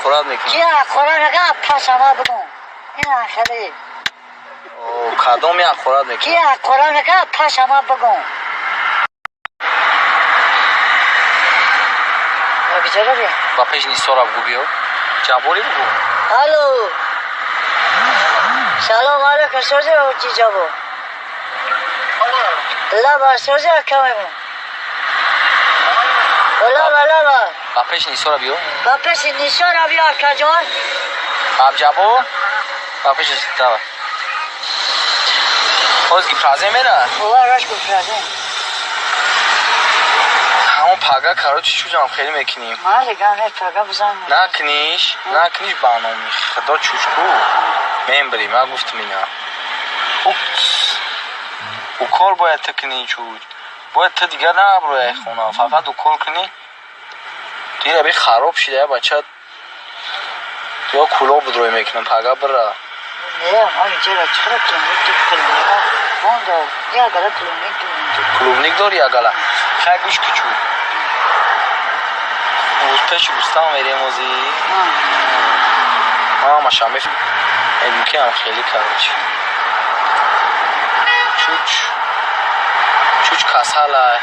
Хӯрат мекунад. Ки ҳақорат мекунад, пашама бигӯ. Ин хеле. Кадом ҳақорат мекунад? Ки ҳақорат мекунад, пашама бигӯ. Ба пеш Нисора бугӯ, биё. Ҷабборӣ бугӯ. Алло. Салом алейкум, сози ҳоҷи Ҷаббор. Лаба сози акамему. Лаба лаба. Ба пеш Нисора биё. Ба пеши Нисора биё, акаҷон. Абҷаббор? Ба пеш давай. Ҳозир гипразем мера? Ова раш гипразем. Ҳамон пага, короче, чуҷам хеле мекунем. Мале гане пага бизан. Накуниш, накуниш ба номи Худо чучку. Мембри, ман гуфтам ина. Укол бояд ту кунӣ чуч. Бояд ту дигар наброяй хона, фақат укол кунӣ. Дира би хароб шида, бача. Ё кулоб будрой мекунам, пага бира. Не, ман инҷа чара клубник ду клубник. Монда, я гала клубник ду. Клубник дори я гала. Хай гӯш ки чуч. Уз пеши Рустам мерем ози. Мамаша меф мегӯм ки ам хеле, короче. Чуч. Чуч касала.